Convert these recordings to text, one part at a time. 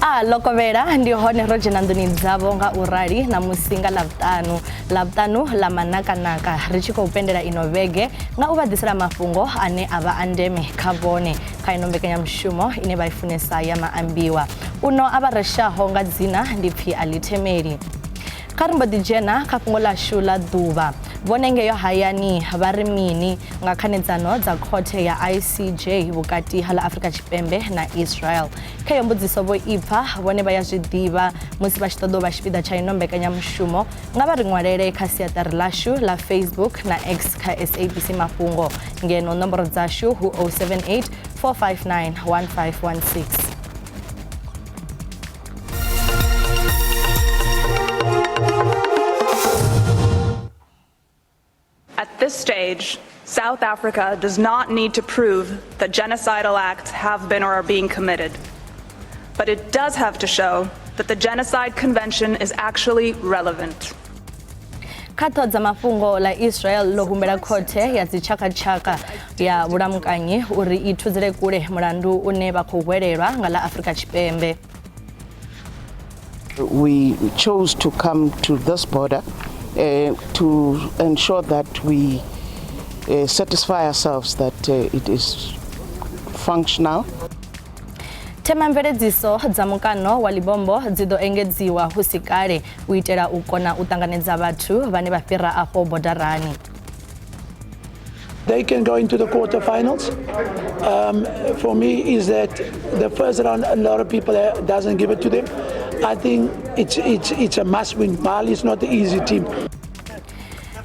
A ḽo kovhela ndi hone ro dzhena nḓuni dzavho nga u rali ṋamusi nga Ḽavhuṱanu, Ḽavhuṱanu ḽa manakanaka, ri tshi khou pendela ino vhege nga u vha ḓisela mafhungo ane a vha a ndeme kha vhone kha ino mbekanyamushumo ine vha i funesa ya maambiwa. Uno a vha reshaho nga dzina ndi pfhi a ḽithemeli. Kha ri mbo ḓi dzhena kha fhungo ḽashu ḽa ḓuvha. Vhone ngeyo hayani vha ri mini nga khanedzano dza khothe ya ICJ vhukati ha ḽa Afrika Tshipembe na Israel? Kha iyo mbudziso vho ipfa vhone vha ya zwi ḓivha. Musi vha tshi ṱoḓa u vha tshipiḓa tsha ino mbekanyamushumo, nga vha ri ṅwalele kha siaṱari ḽashu ḽa Facebook na X kha SABC Mafhungo, ngeno nomboro dzashu hu 078 459 1516. At this stage, South Africa does not need to prove that genocidal acts have been or are being committed. But it does have to show that the Genocide Convention is actually relevant. Kha ṱhoho dza mafhungo, ḽa Israel ḽo humbela khothe ya dzitshakatshaka ya vhulamukanyi uri i thudzele kule mulandu une vha khou hwelelwa nga ḽa Afrika Tshipembe. We chose to come to this border to ensure that we satisfy ourselves that it is functional. Themamveledziso dza mukano wa Libombo dzi ḓo engedziwa hu si kale u itela u kona u ṱanganedza vhathu vhane vha fhira afho bodarani. They can go into the quarterfinals. For me, is that the first round a lot of people doesn't give it to them. I think it's a must win. Mali is not the easy team.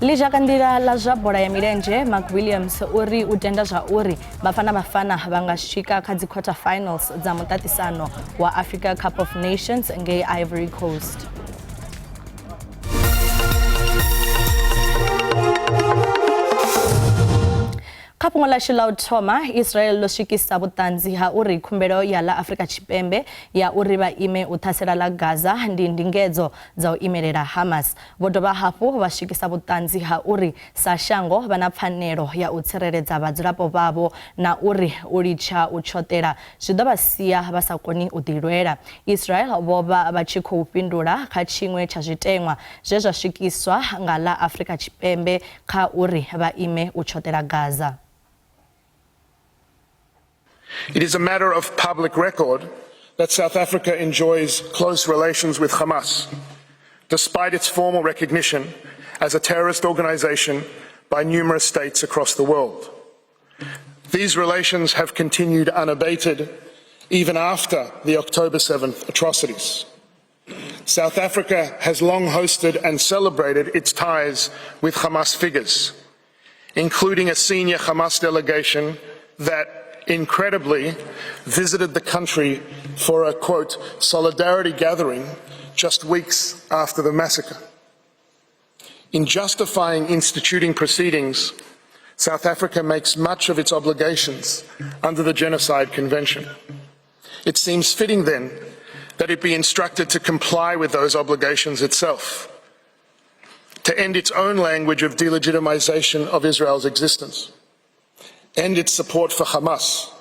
Ḽizhakanḓila ḽa zwa bola ya milenzhe Mark Williams uri u tenda zwa uri Bafana Bafana vha nga swika kha dzi quarter finals dza muṱaṱisano wa Africa Cup of Nations ngei Ivory Coast. Kha fhungo ḽashu ḽa u thoma, Israel ḽo swikisa vhuṱanzi ha uri khumbelo ya ḽa Afrika Tshipembe ya uri vha ime u ṱhasela ḽa Gaza ndi ndingedzo dza u imelela Hamas. Vho dovha hafhu vha swikisa vhuṱanzi ha uri sa shango vha na pfanelo ya u tsireledza vhadzulapo vhavho na uri u litsha u tshoṱela zwi ḓo vha sia vha sa koni u ḓilwela. Israel vho vha vha tshi khou fhindula kha tshiṅwe tsha zwiteṅwa zwe zwa swikiswa nga ḽa Afrika Tshipembe kha uri vha ime u tshoṱela Gaza. It is a matter of public record that South Africa enjoys close relations with Hamas, despite its formal recognition as a terrorist organization by numerous states across the world. These relations have continued unabated even after the October 7th atrocities. South Africa has long hosted and celebrated its ties with Hamas figures, including a senior Hamas delegation that, incredibly, visited the country for a, quote, solidarity gathering just weeks after the massacre. In justifying instituting proceedings, South Africa makes much of its obligations under the Genocide Convention. It seems fitting then that it be instructed to comply with those obligations itself, to end its own language of delegitimization of Israel's existence, end its support for Hamas,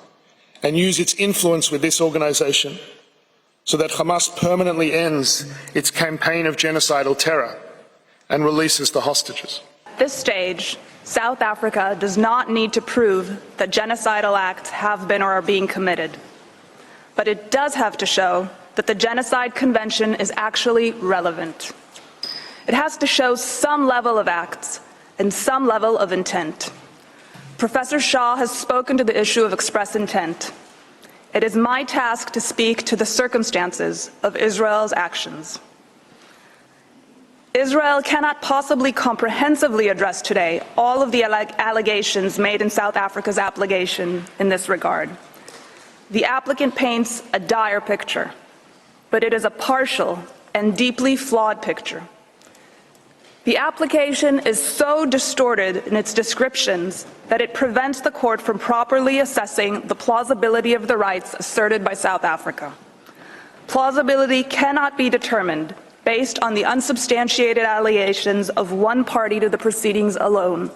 and use its influence with this organization so that Hamas permanently ends its campaign of genocidal terror and releases the hostages. At this stage, South Africa does not need to prove that genocidal acts have been or are being committed. But it does have to show that the Genocide Convention is actually relevant. It has to show some level of acts and some level of intent. Professor Shaw has spoken to the issue of express intent. It is my task to speak to the circumstances of Israel's actions. Israel cannot possibly comprehensively address today all of the allegations made in South Africa's application in this regard. The applicant paints a dire picture, but it is a partial and deeply flawed picture. The application is so distorted in its descriptions that it prevents the court from properly assessing the plausibility of the rights asserted by South Africa. Plausibility cannot be determined based on the unsubstantiated allegations of one party to the proceedings alone,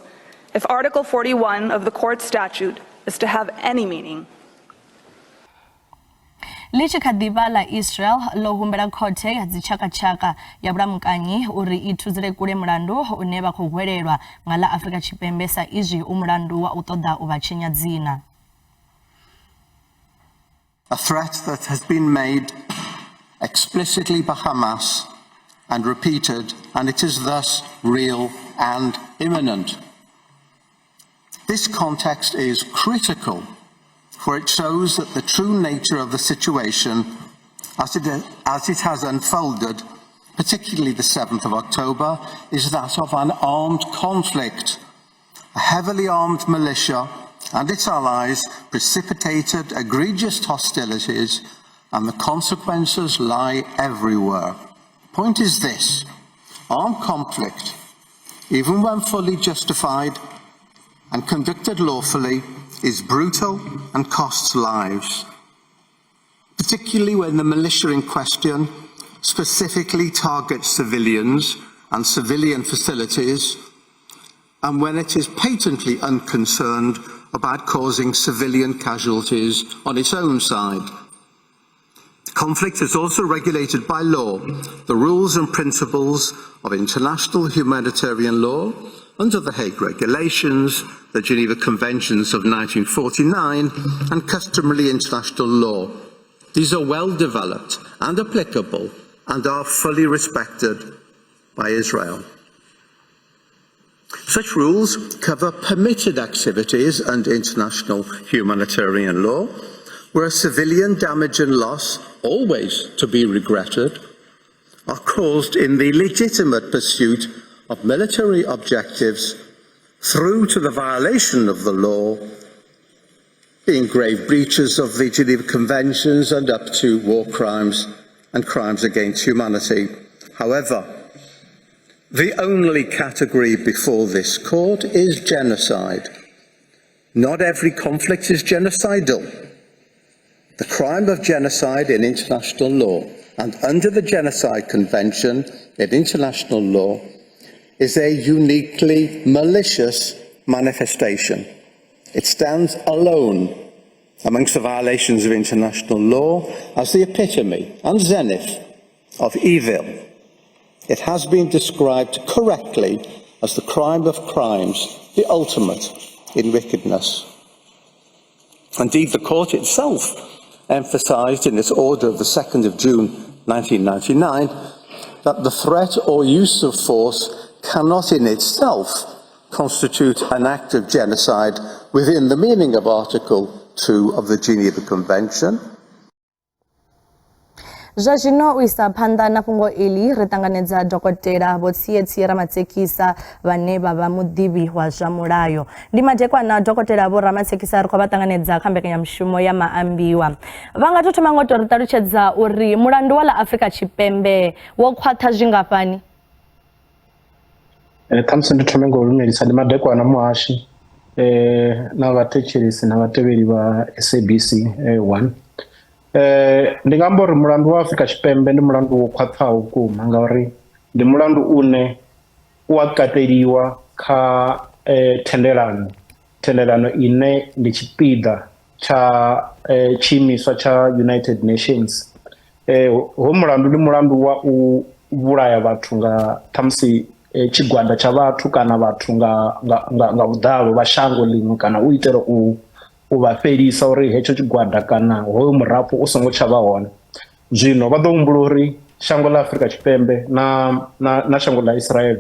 if Article 41 of the court statute is to have any meaning. Ḽi tshi kha ḓi vha ḽa Israel ḽo humbela khothe ya dzitshakatshaka ya vhulamukanyi uri i thudzele kule mulandu une vha khou hwelelwa nga ḽa Afrika Tshipembe sa izwi u mulandu wa u ṱoḓa u vha tshinya dzina. A threat that has been made explicitly by Hamas and repeated, and it is thus real and imminent. This context is critical, for it shows that the true nature of the situation as it has unfolded, particularly the 7th of October, is that of an armed conflict. A heavily armed militia and its allies precipitated egregious hostilities, and the consequences lie everywhere. Point is this: armed conflict, even when fully justified and conducted lawfully, is brutal and costs lives, particularly when the militia in question specifically targets civilians and civilian facilities, and when it is patently unconcerned about causing civilian casualties on its own side. Conflict is also regulated by law, the rules and principles of international humanitarian law under the Hague Regulations, the Geneva Conventions of 1949, and customary international law. These are well developed and applicable and are fully respected by Israel. Such rules cover permitted activities under international humanitarian law, where civilian damage and loss, always to be regretted, are caused in the legitimate pursuit of military objectives through to the violation of the law, being grave breaches of the Geneva Conventions and up to war crimes and crimes against humanity. However, the only category before this court is genocide. Not every conflict is genocidal. The crime of genocide in international law and under the Genocide Convention in international law is a uniquely malicious manifestation. It stands alone amongst the violations of international law as the epitome and zenith of evil. It has been described correctly as the crime of crimes, the ultimate in wickedness. Indeed, the court itself emphasised in its order of the 2nd of June 1999 that the threat or use of force cannot in itself constitute an act of genocide within the meaning of Article 2 of the Geneva Convention. Zwa zwino u isa phanḓa na fhungo iḽi ri ṱanganedza Dokotela Vho Tsietsi Ramatsekisa vhane vha vha muḓivhi wa zwa mulayo. Ndi madekwana, Dokotela Vho Ramatsekisa, ri khou vha ṱanganedza kha mbekanyamushumo ya Maambiwa. Vha nga to thoma ngo to ri ṱalutshedza uri mulandu wa ḽa Afrika Tshipembe wo khwaṱha zwingafhani? Khamusi ndi thome nga u lumelisa, ndi madekwana muhashi na vhathetshelesi na vhatevheli vha SABC 1. Ndi nga amba uri mulandu wa Afrika Tshipembe ndi mulandu wo khwaṱhaho vhukuma, ngauri ndi mulandu une u a kateliwa kha thendelano ine ndi tshipiḓa tsha tshiimiswa tsha United Nations. Ho mulandu ndi mulandu wa u vhulaya vhathu nga ṱhamusi tshigwada tsha vhathu kana vhathu nga vhuḓalo vha shango ḽiṅwe, kana u itela u vha fhelisa uri hetsho tshigwada kana hoyo murafho u songo tsha vha hone. Zwino vha ḓo humbula uri shango ḽa Afrika Tshipembe na shango ḽa Israel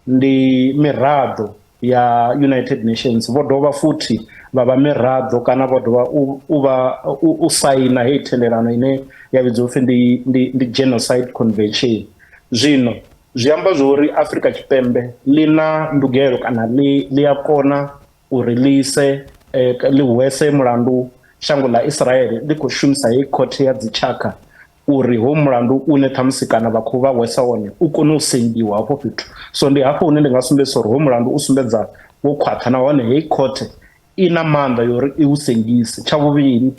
ndi miraḓo ya United Nations, vho dovha futhi vha vha miraḓo kana vho dovha u vha u saina heyi thendelano ine ya vhidzwa upfhi ndi Genocide Convention. Zwino zwi amba zwori Afrika Tshipembe ḽi na ndugelo kana ḽi a kona uri ḽi ise ḽi hwese mulandu shango ḽa Israel ḽi khou shumisa heyi khothe ya dzitshakha, uri ho mulandu une ṱhamusi kana vha khou vha hwesa wone u kone u sengiwa hafho fhethu. So ndi hafho hune ndi nga sumbedzisa uri ho mulandu u sumbedza wo khwaṱha, nahone heyi khothe i na maanḓa ya uri i u sengise. Tsha vhuvhili,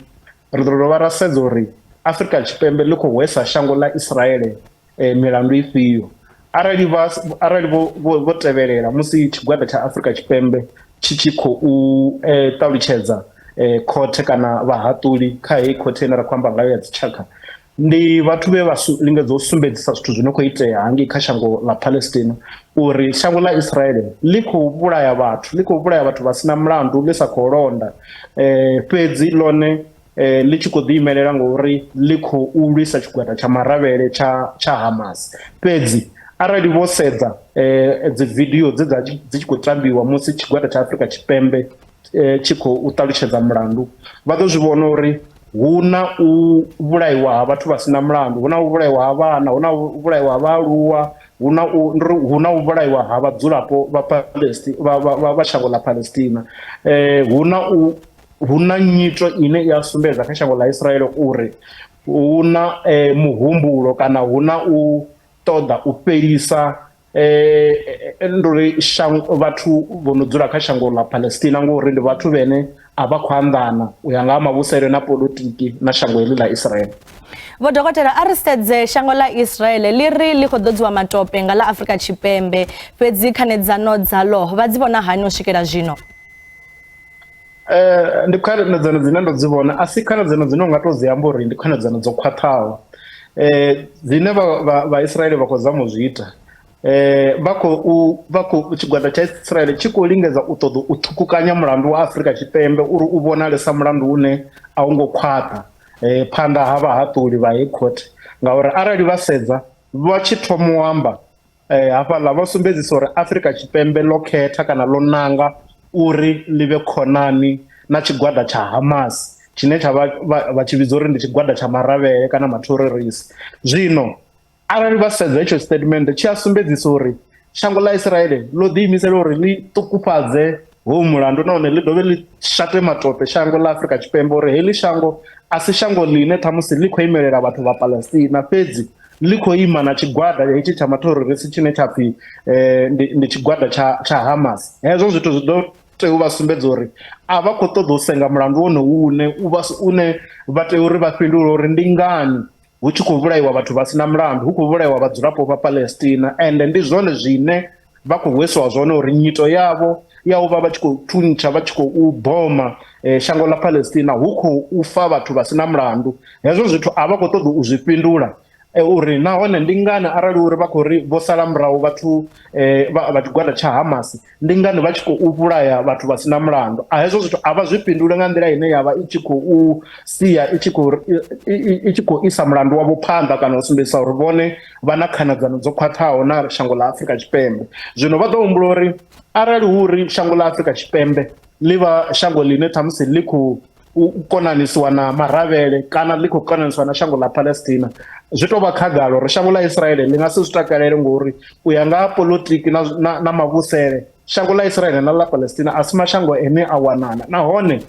ri ḓo dovha ra sedza uri Afrika Tshipembe ḽi khou hwesa shango ḽa Israel milandu ifhio. Arali vho tevhelela musi tshigwada tsha Afrika Tshipembe tshi tshi khou ṱalutshedza khothe kana vhahaṱuli kha heyi khothe ine ra khou amba ngayo ya dzitshakha ndi vhathu vhe vha lingedza u sumbedzisa zwithu zwi no khou itea hangei kha shango ḽa Palestina uri shango ḽa Israel ḽi khou vhulaya vhathu ḽi khou vhulaya vhathu vha si na mulandu ḽi sa khou londa fhedzi ḽone ḽi tshi khou ḓiimelela ngori ḽi khou lwisa tshigwada tsha maravhele tsha tsha Hamas. Fhedzi arali vho sedza dzi vidio dze dza dzi tshi khou tambiwa musi tshigwada tsha Afrika Tshipembe tshi khou ṱalutshedza mulandu vha ḓo zwi vhona uri hu na u vhulaiwa ha vhathu vha si na mulandu, hu na u vhulaiwa ha vhana, hu na u vhulaiwa ha vhaaluwa, hu na u hu na u vhulaiwa ha vhadzulapo vha Palestina vha shango ḽa Palestina hu na u hu na nyito ine ya sumbedza kha shango ḽa Israel uri hu na muhumbulo kana hu na u ṱoḓa u fhelisa ndi uri shango vhathu vho no dzula kha shango ḽa Palestina ngori ndi vhathu vhene a vha khou anḓana u ya nga ha mavhusele na polotiki na shango heḽi ḽa Israel. Vho dokotela, a ri sedze shango ḽa Israel ḽi ri ḽi khou ḓodziwa matope nga ḽa Afrika Tshipembe, fhedzi khanedzano dzaḽo vha dzi vhona hani u swikela zwino? Ndi khanedzano dzine ndo dzi vhona a si khanedzano dzine unga to dzi amba uri ndi khanedzano dzo khwaṱhaho dzine vha Israel vha khou zama u zwi ita vha khou vha khou tshigwada tsha Israel tshi khou lingedza u ṱoḓa u ṱhukhukanya mulandu wa Afrika Tshipembe uri u vhonale sa mulandu une a u ngo khwaṱha phanḓa ha vhahaṱuli vha hei khothe ngauri arali vha sedza vha tshi thoma u amba Hafhaḽa vho sumbedzisa uri Afrika Tshipembe ḽo khetha kana ḽo nanga uri ḽi vhe khonani na tshigwada tsha Hamas tshine tsha vha vha tshi vhidza uri ndi tshigwada tsha maravhele kana matherorisi. Zwino arali vha sedza hetsho statement tshi a sumbedzisa uri shango ḽa Israel ḽo ḓiimisela uri ḽi ṱukufhadze hoyu mulandu nahone ḽi dovhe ḽi shate matope shango ḽa Afrika Tshipembe uri heḽi shango a si shango ḽine ṱhamusi ḽi khou imelela vhathu vha Palestina fhedzi ḽi khou ima na tshigwada hetshi tsha matherorisi tshine tsha pfhi ndi tshigwada tsha tsha Hamas. Hezwo zwithu zwi ḓo tea u vha sumbedza uri a vha khou ṱoḓa u senga mulandu wone une u vha une vha tea uri vha fhindule uri ndi ngani hu tshi khou vhulaiwa vhathu vha si na mulandu, hu khou vhulaiwa vhadzulapo vha Palestina ende ndi zwone zwine vha khou hwesiwa zwone uri nyito yavho ya u vha vha tshi khou thuntsha vha tshi khou boma shango ḽa Palestina hu khou fa vhathu vha si na mulandu. Hezwo zwithu a vha khou ṱoḓa u zwi fhindula uri nahone ndi ngani arali uri vha khou ri vho sala murahu vhathu vha tshigwada tsha Hamas ndi ngani vha tshi khou vhulaya vhathu vha si na mulandu. A hezwo zwithu a vha zwi fhindule nga nḓila ine ya vha i tshi khou sia i tshi khou i tshi khou isa mulandu wavho phanḓa kana u sumbedzisa uri vhone vha na khanedzano dzo khwaṱhaho na shango ḽa Afrika Tshipembe. Zwino vha ḓo humbula uri arali hu uri shango ḽa Afrika Tshipembe ḽi vha shango ḽine ṱhamusi ḽi khou u konanisiwa na maravhele kana ḽi khou konanisiwa na shango ḽa Palestina zwi tou vha khagala uri shango ḽa Israel ḽi nga si zwi takalele ngori u ya nga ha polotiki na, na, na mavhusele shango ḽa Israel na ḽa Palestina a si mashango ane a wanana nahone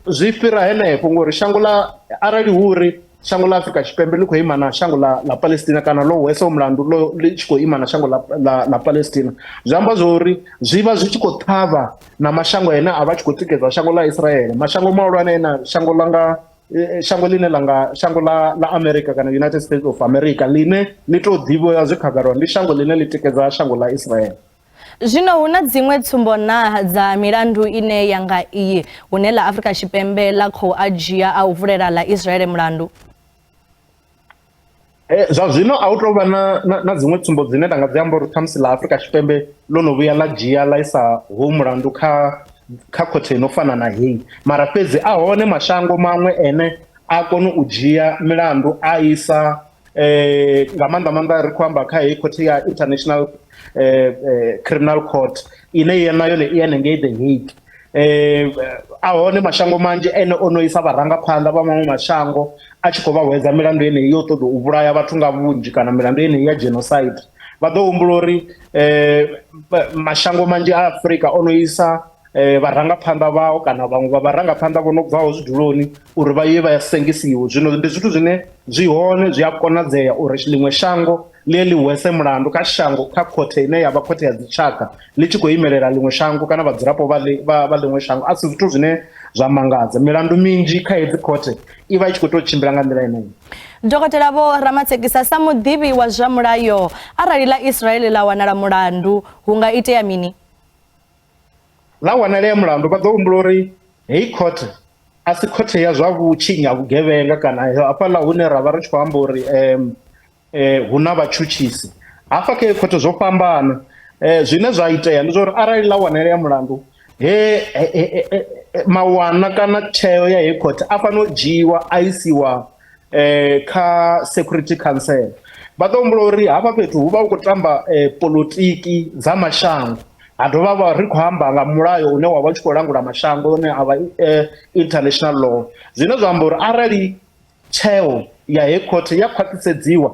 zwi fhira henefho ngori shango ḽa arali hu uri shango ḽa Afrika Tshipembe ḽi khou ima na shango ḽa ḽa Palestina kana ḽo hwesa mulandu ḽo ḽi tshi khou ima na shango ḽa ḽa ḽa Palestina zwi amba zwori zwi vha zwi tshi khou ṱhavha na mashango ane a vha tshi khou tikedza shango ḽa Israel mashango mahulwane ane shango ḽa nga shango ḽine ḽa nga shango ḽa ḽa America kana United States of America ḽine ḽi tou ḓivhea zwi khagala ndi shango ḽine ḽi tikedza shango ḽa Israel. Zwino hu na dziṅwe tsumbo naa dza milandu ine ya nga iyi hune ḽa Afrika Tshipembe ḽa khou a dzhia a u vulela ḽa Israel mulandu? Zwa zwino a hu tou vha na, na, na dziṅwe tsumbo dzine nda nga dzi amba uri ṱhamusi ḽa Afrika Tshipembe ḽo no vhuya ḽa dzhia ḽa isa hoyu mulandu kha kha khothe ino fana na heyi mara fhedzi a hone mashango maṅwe ene a kona u dzhia milandu a isa nga maanḓa maanḓa ri khou amba kha heyi khothe ya International Criminal Court ine ya na yone i hanengei The Hague. A hone mashango manzhi ene o no isa vharangaphanḓa vha maṅwe mashango a tshi khou vha hwedza milandu yeneyi yo ṱoḓa u vhulaya vhathu nga vhunzhi kana milandu yeneyi ya genocide. Vha ḓo humbula uri mashango manzhi a Afrika o no isa vharangaphanḓa vhao kana vhaṅwe vha vharangaphanḓa vho no bvaho zwiduloni uri vha ye vha sengisiwe. Zwino ndi zwithu zwine zwi hone zwi a konadzea uri ḽiṅwe shango ḽi ye ḽi hwese mulandu kha shango kha khothe ine ya vha khothe ya dzitshaka ḽi tshi khou imelela ḽiṅwe shango kana vhadzulapo vha vha ḽiṅwe shango. A si zwithu zwine zwa mangadza, milandu minzhi kha hedzi khothe i vha i tshi khou tou tshimbila nga nḓila yeneyo. Dokotela Vho Ramatsekisa, sa muḓivhi wa zwa mulayo, arali ḽa Israel ḽa wanala mulandu, hu nga itea mini? Ḽa wanalea mulandu vha ḓo humbula uri Heyi khothe a si khothe ya zwa vhutshinyi ha vhugevhenga kana hafhaḽa hune ra vha ri tshi khou amba uri hu na vhatshutshisi. Hafha kha heyi khothe zwo fhambana. Zwine zwa itea ndi zwa uri arali ḽa wanalea mulandu he mawana kana tsheo ya heyi khothe a fanela u dzhiiwa a isiwa kha Security Council. Vha ḓo humbula uri hafha fhethu hu vha hu khou tamba polotiki dza mashango, ha dovha vha ri khou amba nga mulayo une wa vha u tshi khou langula mashango une a vha international law, zwine zwa amba uri arali tsheo ya he khothe ya khwaṱhisedziwa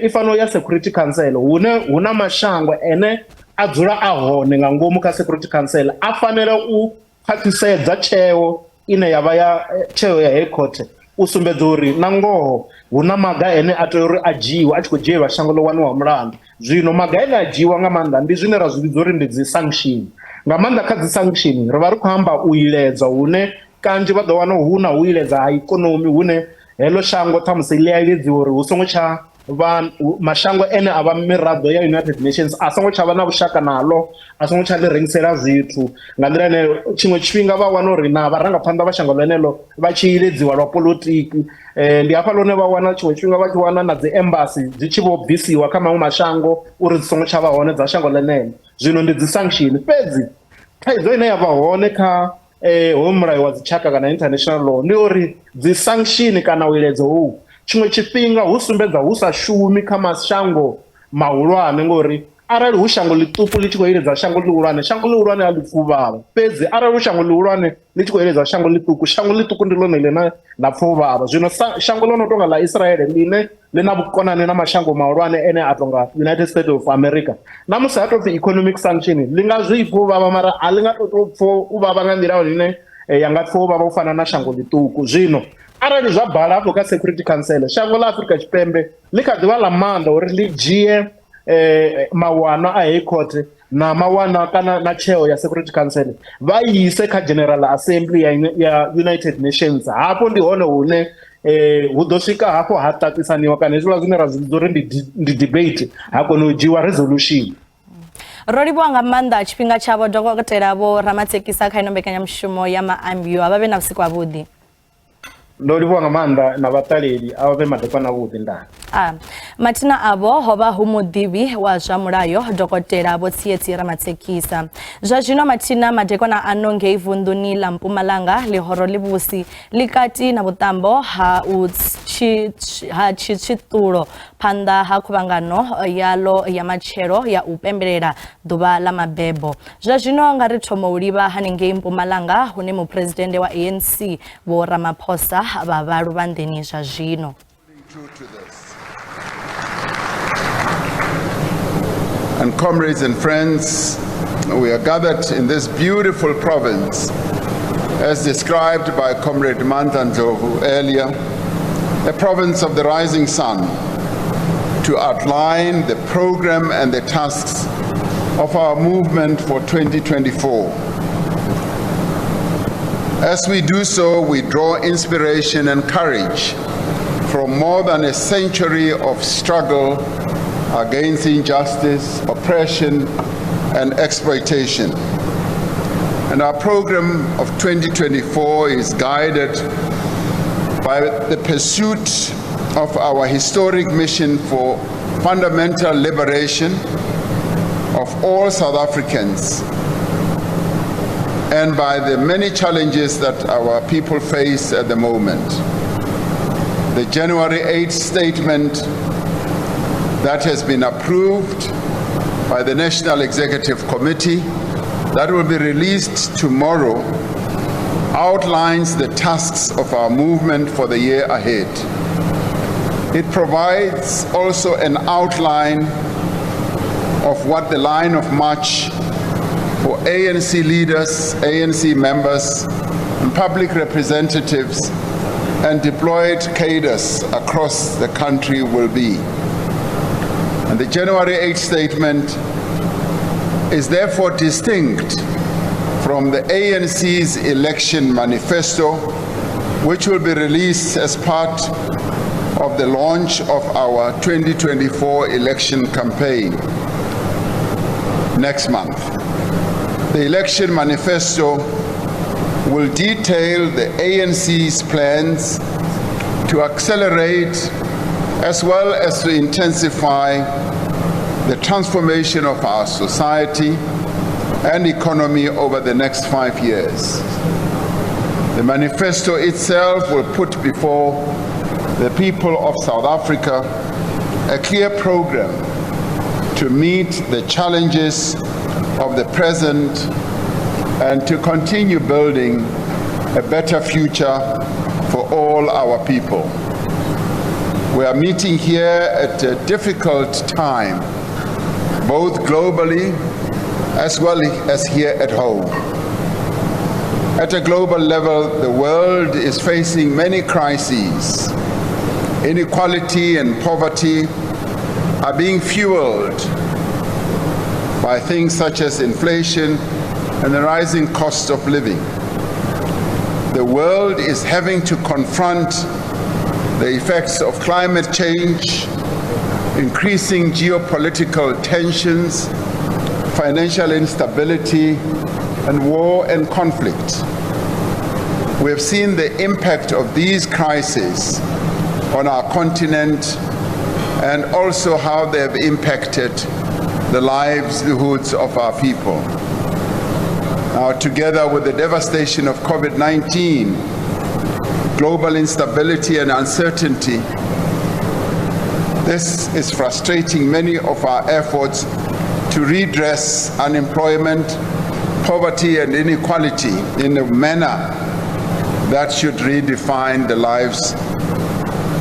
i fanela u ya Security Council, hune hu na mashango ene a dzula a hone nga ngomu kha Security Council a fanela u khwaṱhisedza tsheo ine ya vha ya tsheo ya he khothe u sumbedza uri na ngoho hu na maga ene a tea uri a dzhiiwe a tshi khou dzhielwa shango ḽo waniwaho mulandu. Zwino maga ene a dzhiiwa nga maanḓa ndi zwine ra zwi vhidza uri ndi dzi sanction. Nga maanḓa kha dzi sanction ri vha ri khou amba u iledza, hune kanzhi vha ḓo wana hu na u iledza ha ikonomi, hune heḽo shango ṱhamusi ḽi a iledziwa uri hu songo tsha vha mashango ene a vha miraḓo ya United Nations a songo tsha vha na vhushaka naḽo, a songo tsha ḽi rengisela zwithu nga nḓila ine tshiṅwe tshifhinga vha wana uri na vharangaphanḓa vha shango ḽeneḽo vha tshi iledziwa lwa polotiki. Ndi hafhaḽa hune vha wana tshiṅwe tshifhinga vha tshi wana na dzi embassy dzi tshi vho bvisiwa kha maṅwe mashango uri dzi songo tsha vha hone dza shango ḽeneḽo. Zwino ndi dzi sanction. Fhedzi thaidzo ine ya vha hone kha hoyu mulayo wa dzitshaka kana international law ndi uri dzi sanction kana u iledza hohu tshiṅwe tshifhinga hu sumbedza hu sa shumi kha mashango mahulwane, ngori arali hu shango ḽiṱuku ḽi tshi khou iledza shango ḽihulwane, shango ḽihulwane a ḽi pfi u vhavha. Fhedzi arali hu shango ḽihulwane ḽi tshi khou iledza shango ḽiṱuku, shango ḽiṱuku ndi ḽone ḽine ḽa pfa u vhavha. Zwino shango ḽo no tonga ḽa Israele ḽine ḽi na vhukonani na mashango mahulwane ene a tonga United States of America, na musi ha tou pfi economic sanction ḽi nga zwi pfa u vhavha, mara a ḽi nga tou pfa u vhavha nga nḓila ine ya nga pfa u vhavha u fana na shango ḽiṱuku. Zwino arali zwa bala hafho kha Security Council, shango ḽa Afrika Tshipembe ḽi kha ḓi vha ḽa maanḓa uri ḽi dzhie mawanwa a heyi khothe na mawanwa kana na tsheo ya Security Council vha ise kha General Assembly ya United Nations. Hafho ndi hone hune hu ḓo swika hafho ha ṱaṱisaniwa kana hezwiḽa zwine ra zwi vhidza uri ndi debate, ha kona u dzhiiwa resolution. Ro livhuwa nga maanḓa tshifhinga tshavho Dokotela Vho Ramatsekisa kha ino mbekanyamushumo ya maambiwa. Vha vhe na vhusiku havhuḓi. Ndo livhuwa nga maanḓa na vhaṱaleli, a vha vhe madekwana avhuḓi. Ndaa. Mathina avho ho vha hu muḓivhi wa zwa mulayo Dokotela Vho Tsietsi Ramatsekisa. Zwa zwino mathina madekwana ano ngei vunḓuni ḽa Mpumalanga ḽihoro ḽivhusi ḽi kati na vhuṱambo ha u ha tshitswiṱulo phanḓa ha khuvhangano yaḽo ya matshelo ya u pembelela ḓuvha ḽa mabebo. Zwa zwino nga ri thoma u livha hanengei Mpumalanga hune muphuresidennde wa ANC Vho Ramaphosa vha vha luvhanḓeni zwa zwino. And comrades and friends, we are gathered in this beautiful province, as described by Comrade Mandla Ndlovu earlier, a province of the rising sun, to outline the program and the tasks of our movement for 2024. As we do so, we draw inspiration and courage from more than a century of struggle against injustice, oppression, and exploitation. And our program of 2024 is guided by the pursuit of our historic mission for fundamental liberation of all South Africans and by the many challenges that our people face at the moment. The January 8th statement that has been approved by the National Executive Committee that will be released tomorrow outlines the tasks of our movement for the year ahead. It provides also an outline of what the line of march for ANC leaders, ANC members, and public representatives and deployed cadres across the country will be. And the January 8 statement is therefore distinct from the ANC's election manifesto, which will be released as part of the launch of our 2024 election campaign next month. The election manifesto will detail the ANC's plans to accelerate as well as to intensify the transformation of our society and economy over the next 5 years. The manifesto itself will put before the people of South Africa a clear program to meet the challenges of the present and to continue building a better future for all our people. We are meeting here at a difficult time, both globally as well as here at home. At a global level, the world is facing many crises. Inequality and poverty are being fueled by things such as inflation and the rising cost of living. The world is having to confront the effects of climate change, increasing geopolitical tensions, financial instability, and war and conflict. We have seen the impact of these crises on our continent and also how they have impacted the livelihoods of our people. Now, together with the devastation of COVID-19, global instability and uncertainty, this is frustrating many of our efforts to redress unemployment, poverty and inequality in a manner that should redefine the lives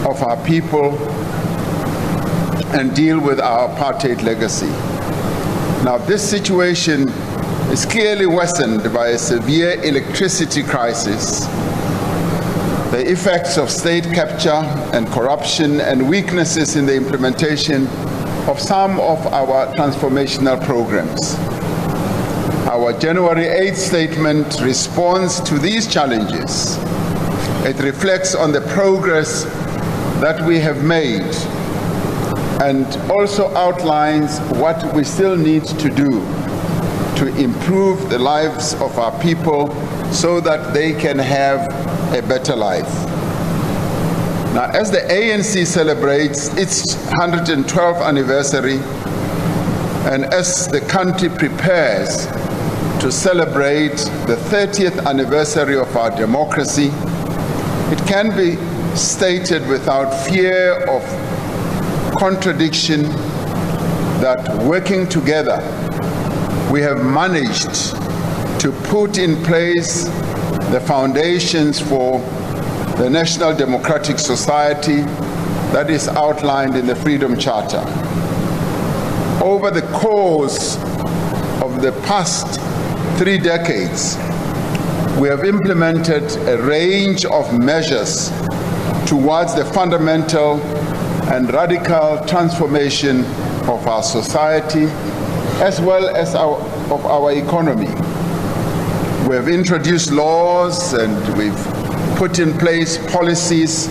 of our people and deal with our apartheid legacy. Now, this situation is clearly worsened by a severe electricity crisis, the effects of state capture and corruption, and weaknesses in the implementation of some of our transformational programs. Our January 8th statement responds to these challenges. It reflects on the progress that we have made and also outlines what we still need to do to improve the lives of our people so that they can have a better life. Now, as the ANC celebrates its 112th anniversary and as the country prepares to celebrate the 30th anniversary of our democracy, it can be stated without fear of contradiction that working together, we have managed to put in place the foundations for the National Democratic Society that is outlined in the Freedom Charter. Over the course of the past 3 decades, we have implemented a range of measures towards the fundamental and radical transformation of our society as well as of our economy. We have introduced laws and we've put in place policies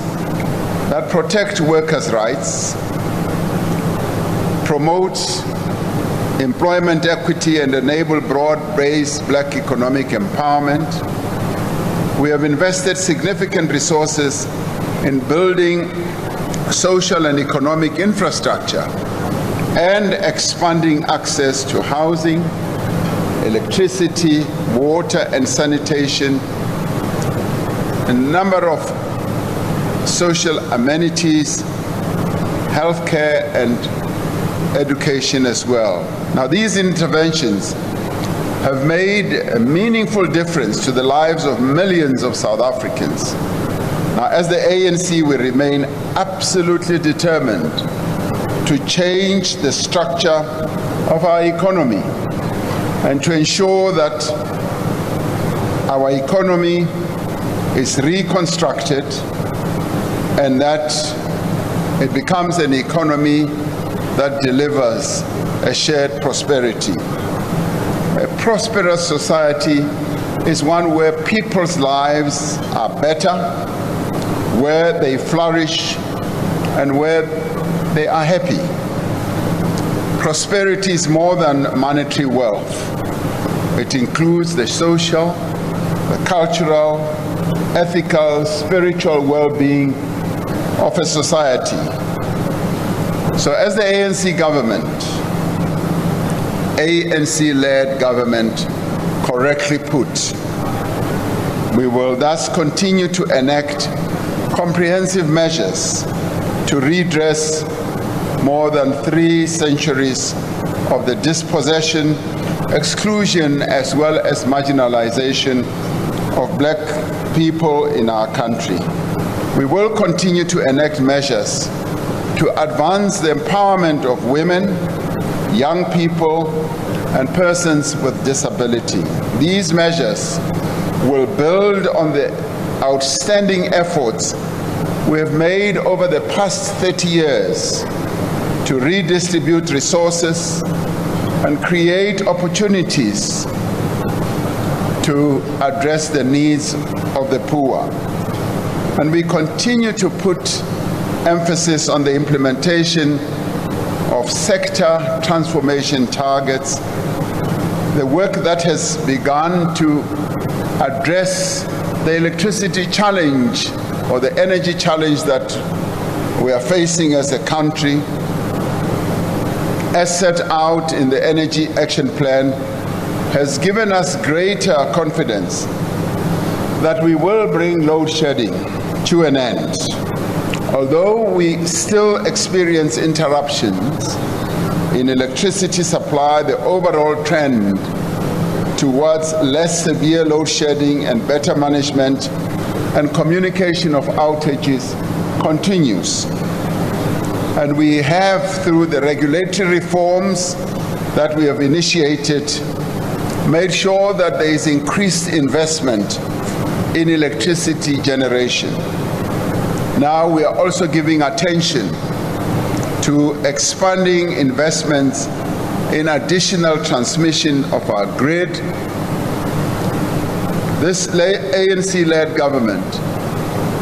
that protect workers' rights, promote employment equity, and enable broad-based black economic empowerment. We have invested significant resources in building social and economic infrastructure and expanding access to housing, electricity, water and sanitation, a number of social amenities, healthcare and education as well. Now, these interventions have made a meaningful difference to the lives of millions of South Africans. Now, as the ANC, we remain absolutely determined to change the structure of our economy and to ensure that our economy is reconstructed and that it becomes an economy that delivers a shared prosperity. A prosperous society is one where people's lives are better, where they flourish, and where they are happy. Prosperity is more than monetary wealth. It includes the social, the cultural, ethical, spiritual well-being of a society. So as the ANC government, ANC-led government correctly put, we will thus continue to enact comprehensive measures to redress more than 3 centuries of the dispossession, exclusion, as well as marginalization of black people in our country. We will continue to enact measures to advance the empowerment of women, young people, and persons with disability. These measures will build on the outstanding efforts we have made over the past 30 years to redistribute resources and create opportunities to address the needs of the poor. And we continue to put emphasis on the implementation of sector transformation targets, the work that has begun to address the electricity challenge or the energy challenge that we are facing as a country, as set out in the Energy Action Plan, has given us greater confidence that we will bring load shedding to an end. Although we still experience interruptions in electricity supply, the overall trend towards less severe load shedding and better management and communication of outages continues. And we have, through the regulatory reforms that we have initiated, made sure that there is increased investment in electricity generation. Now we are also giving attention to expanding investments in additional transmission of our grid. This ANC-led government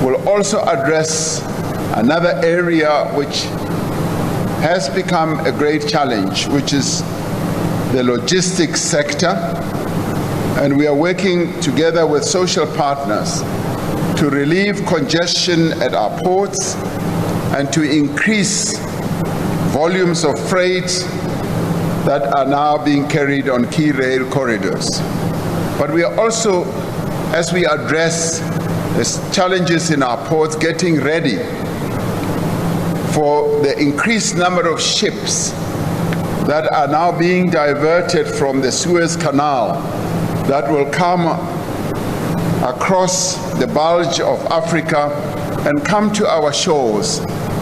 will also address another area which has become a great challenge, which is the logistics sector. And we are working together with social partners to relieve congestion at our ports and to increase volumes of freight that are now being carried on key rail corridors. But we are also, as we address the challenges in our ports, getting ready for the increased number of ships that are now being diverted from the Suez Canal that will come across the bulge of Africa and come to our shores.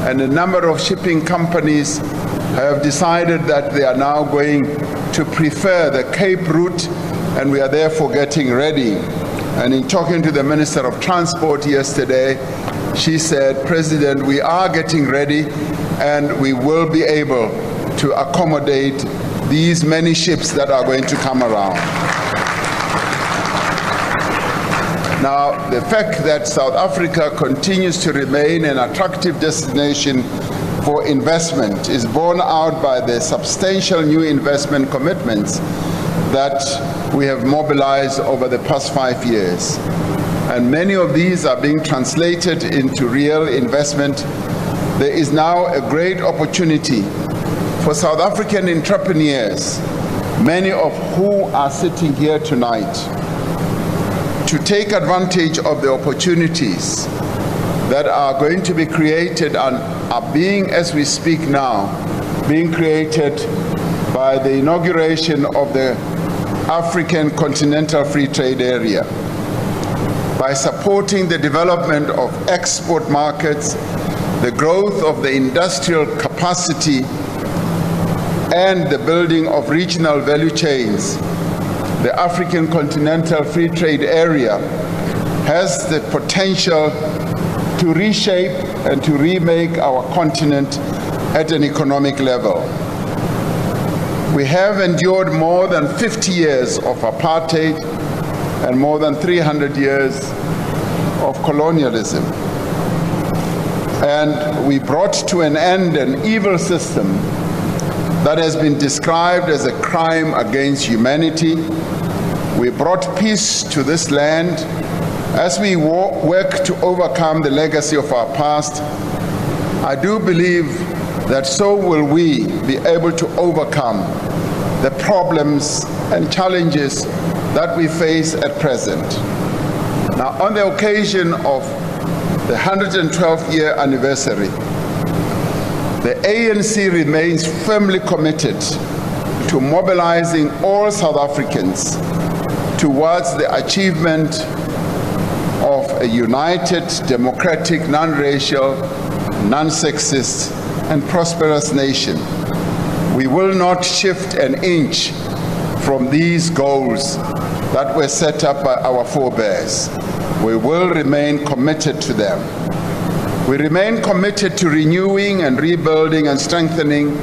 And a number of shipping companies have decided that they are now going to prefer the Cape route, and we are therefore getting ready. And in talking to the Minister of Transport yesterday, she said, President, we are getting ready and we will be able to accommodate these many ships that are going to come around. Now, the fact that South Africa continues to remain an attractive destination for investment is borne out by the substantial new investment commitments that we have mobilized over the past 5 years. And many of these are being translated into real investment. There is now a great opportunity for South African entrepreneurs, many of who are sitting here tonight, to take advantage of the opportunities that are going to be created and are being, as we speak now, being created by the inauguration of the African Continental Free Trade Area, by supporting the development of export markets, the growth of the industrial capacity, and the building of regional value chains. The African Continental Free Trade Area has the potential to reshape and to remake our continent at an economic level. We have endured more than 50 years of apartheid and more than 300 years of colonialism. And we brought to an end an evil system that has been described as a crime against humanity We brought peace to this land as we work to overcome the legacy of our past. I do believe that so will we be able to overcome the problems and challenges that we face at present. Now, on the occasion of the 112th year anniversary, the ANC remains firmly committed to mobilizing all South Africans towards the achievement of a united, democratic, non-racial, non-sexist, and prosperous nation. We will not shift an inch from these goals that were set up by our forebears. We will remain committed to them. We remain committed to renewing and rebuilding and strengthening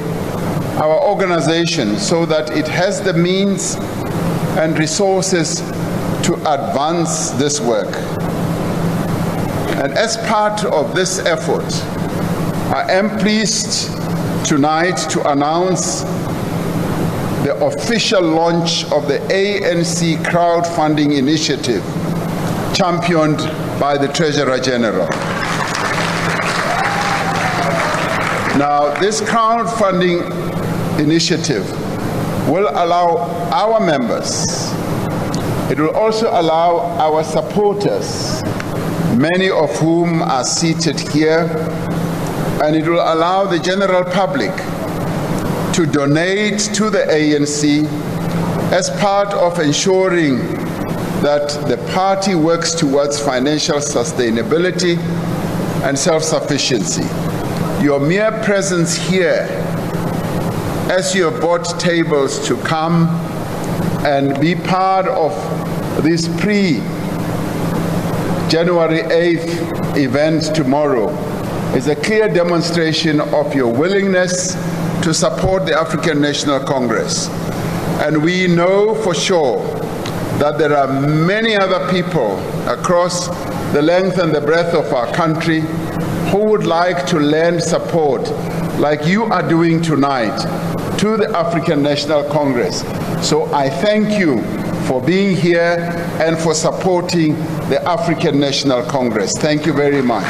our organization so that it has the means and resources to advance this work. And as part of this effort, I am pleased tonight to announce the official launch of the ANC crowdfunding initiative, championed by the Treasurer General. Now, this crowdfunding initiative will allow our members, it will also allow our supporters, many of whom are seated here, and it will allow the general public to donate to the ANC as part of ensuring that the party works towards financial sustainability and self-sufficiency. Your mere presence here, as you have bought tables to come and be part of this pre-January 8th event tomorrow, is a clear demonstration of your willingness to support the African National Congress. And we know for sure that there are many other people across the length and the breadth of our country who would like to lend support, like you are doing tonight, to the African National Congress. So I thank you for being here and for supporting the African National Congress. Thank you very much.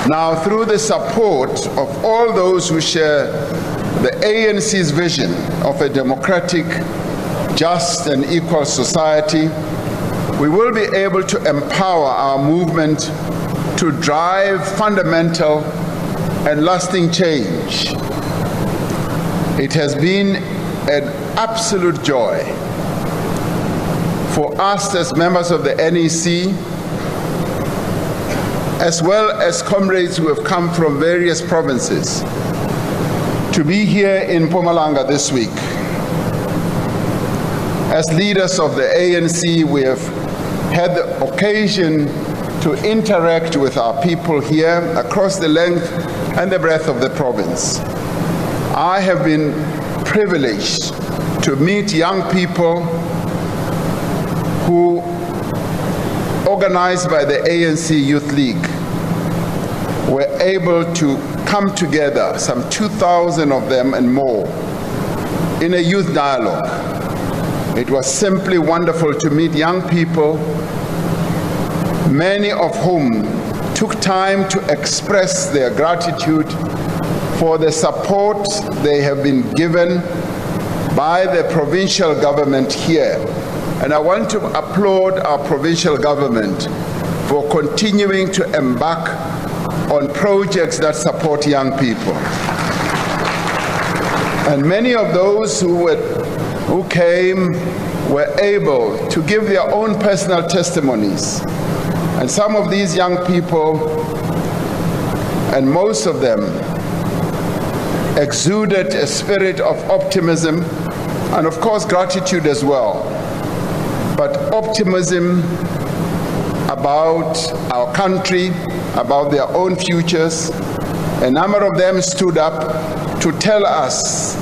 Now, through the support of all those who share the ANC's vision of a democratic, just and equal society, we will be able to empower our movement to drive fundamental and lasting change. It has been an absolute joy for us as members of the NEC, as well as comrades who have come from various provinces, to be here in Mpumalanga this week. As leaders of the ANC, we have had the occasion to interact with our people here across the length and the breadth of the province. I have been privileged to meet young people who, organized by the ANC Youth League, were able to come together, some 2,000 of them and more, in a youth dialogue. It was simply wonderful to meet young people, many of whom took time to express their gratitude for the support they have been given by the provincial government here. And I want to applaud our provincial government for continuing to embark on projects that support young people. And many of those who came were able to give their own personal testimonies. And some of these young people, and most of them, exuded a spirit of optimism and of course gratitude as well, but optimism about our country, about their own futures. A number of them stood up to tell us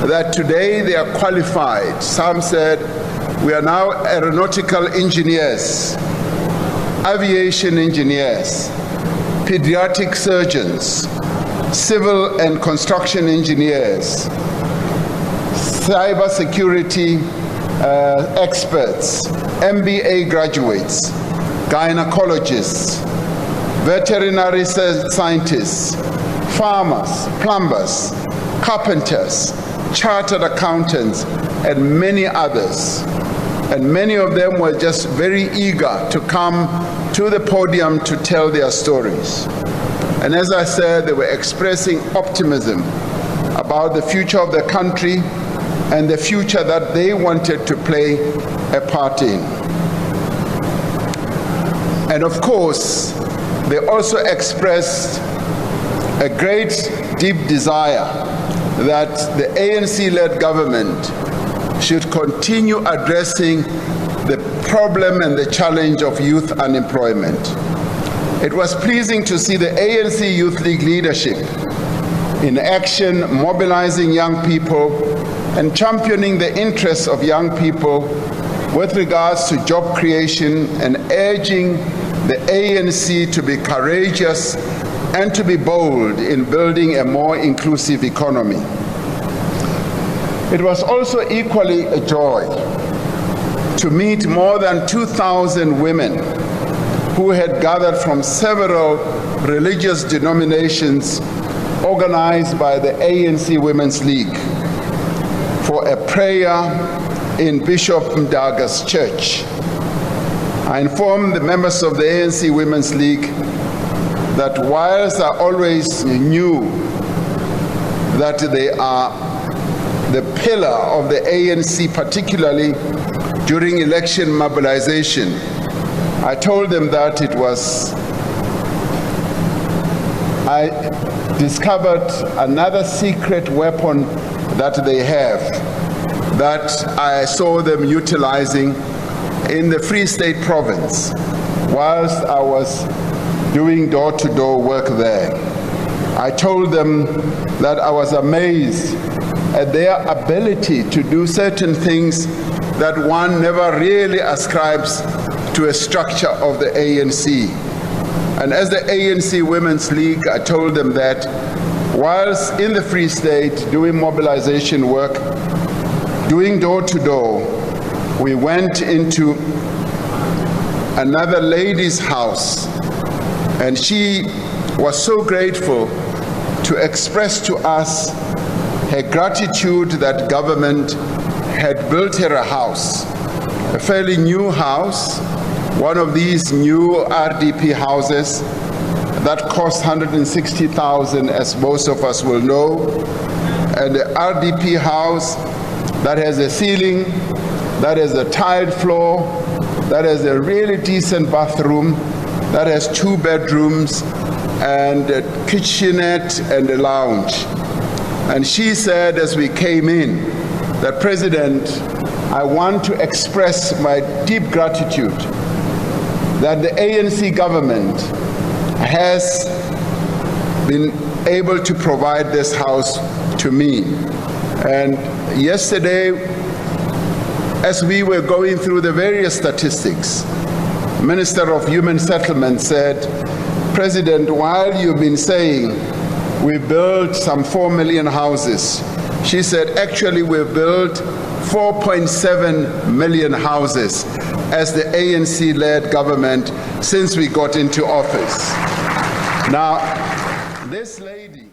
that today they are qualified. Some said, we are now aeronautical engineers, aviation engineers, pediatric surgeons, civil and construction engineers, cybersecurity experts, MBA graduates, gynecologists, veterinary scientists, farmers, plumbers, carpenters, chartered accountants, and many others. And many of them were just very eager to come to the podium to tell their stories. And as I said, they were expressing optimism about the future of the country and the future that they wanted to play a part in. And of course, they also expressed a great deep desire that the ANC-led government should continue addressing the problem and the challenge of youth unemployment. It was pleasing to see the ANC Youth League leadership in action, mobilizing young people and championing the interests of young people with regards to job creation and urging the ANC to be courageous and to be bold in building a more inclusive economy. It was also equally a joy to meet more than 2,000 women who had gathered from several religious denominations organized by the ANC Women's League for a prayer in Bishop Mdaga's church. I informed the members of the ANC Women's League that whilst I always knew that they are the pillar of the ANC, particularly during election mobilization, I told them that it was, I discovered another secret weapon that they have, that I saw them utilizing in the Free State province whilst I was doing door-to-door work there. I told them that I was amazed at their ability to do certain things that one never really ascribes to a structure of the ANC. And as the ANC Women's League, I told them that whilst in the Free State doing mobilization work, doing door-to-door, we went into another lady's house, and she was so grateful to express to us her gratitude that government had built her a house, a fairly new house, one of these new RDP houses that cost 160,000, as most of us will know, and the RDP house that has a ceiling, that has a tiled floor, that has a really decent bathroom, that has 2 bedrooms and a kitchenette and a lounge. And she said as we came in that, President, I want to express my deep gratitude that the ANC government has been able to provide this house to me. And yesterday, as we were going through the various statistics, Minister of Human Settlement said, President, while you've been saying we built some 4 million houses, she said, actually we built 4.7 million houses as the ANC-led government since we got into office. Now, this lady...